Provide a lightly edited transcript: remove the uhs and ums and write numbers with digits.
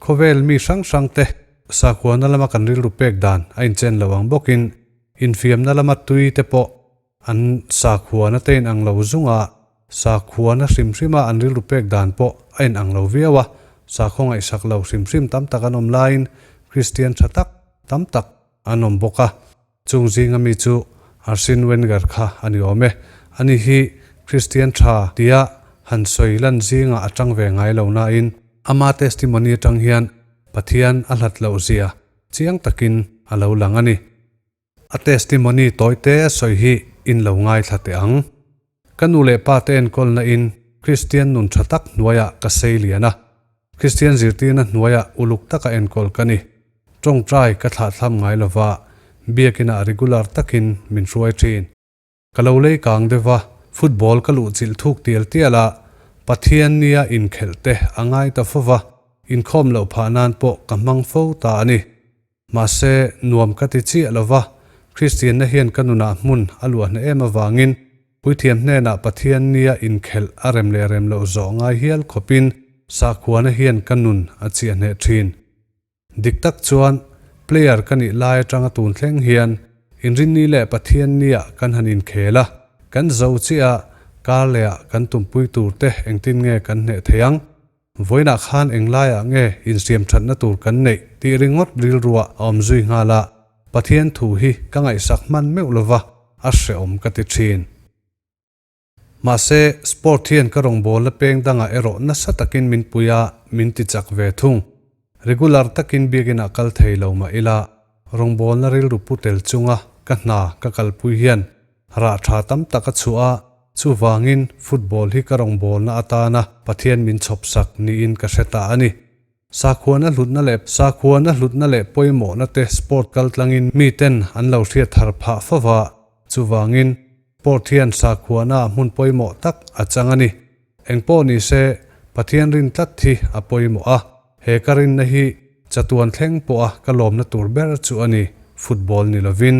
Khawvel mi hrang hrang te sakhuana lama kan rilru pek dan a inchen lo ang bawkin infiamna lama tui te pawh an sakhuana te in ang lo zunga sakhuana hrim hrima an rilru pek dan pawh a in ang lo viau a, sakhaw ngaihsak lo hrim hrim tam tak an awm laiin Kristian tha tak tam tak an awm bawk a. Chung zinga mi chu Arsene Wenger kha a ni awm e. Ani hi Kristian tha tia han sawi lan zingah a tang ve ngai lo nain ama testimony atang hian Pathian a hlat loh zia chiang takin a lo lang a ni. A testimony tawi te sawi hi in lo ngaithla teh ang. Ka nu leh pa te enkawlna in Kristian nun tha tak hnuaiah ka sei lian a. Kristian zirtirna hnuaiah uluk taka enkawl ka ni. Tawngtai ka thlahthlam ngai lova, biakinah regular takin min hruai thin. Ka lo lei kang deuh va, football ka luh chilh thuk tial tial a, Pathian nia inkhelh te a ngai ta fo va, inkhawm loh phah nan pawh ka hmang fo ta a ni. Mahse, nuam ka ti chiah lo va, Kristianna hian ka nunah hmun a luahna em avangin Puithiam hnenah Pathian nia inkhelh a rem leh rem loh zawh ngai hial khawpin sakhuana hian ka nun a chiah hneh thin. Dik tak chuan, player ka nih lai atanga tun thleng hian Inrinni leh Pathian nia kan han inkhel a, kan zo chiah a, kar lehah kan tumpui turte engtin nge kan hneh thei ang? Vawiinah khan englaiah nge insiam thatna tur kan neih tih ringawt rilruah a awm zui nghal a, Pathian thu hi ka ngaihsak hman meuh lova a hreawm ka ti thin. Mahse, sport hian ka rawngbawlna peng dangah erawh nasa takin min pui a, min ti chak ve thung. Regular takin biakinah kal thei lo mah ila, rawngbawlna rilru pu tel chunga ka hna ka kalpui hian Rah tha tam tak a chhuah a, chuvangin football hi ka rawngbawlna atana Pathian min chhawpsak niin ka hre ta a ni. Sakhuana hlutna leh Sakhuana hlutna leh pawimawhna te sport kaltlangin miten an lo hriat thar phah fo va, chuvangin sport hian sakhuana hmun pawimawh tak a chang a ni. Engpawh ni se, Pathian rin tlat hi a pawimawh a, he ka rinna hi chatuan thleng pawha ka lawmna tur ber chu a ni, football ni lovin.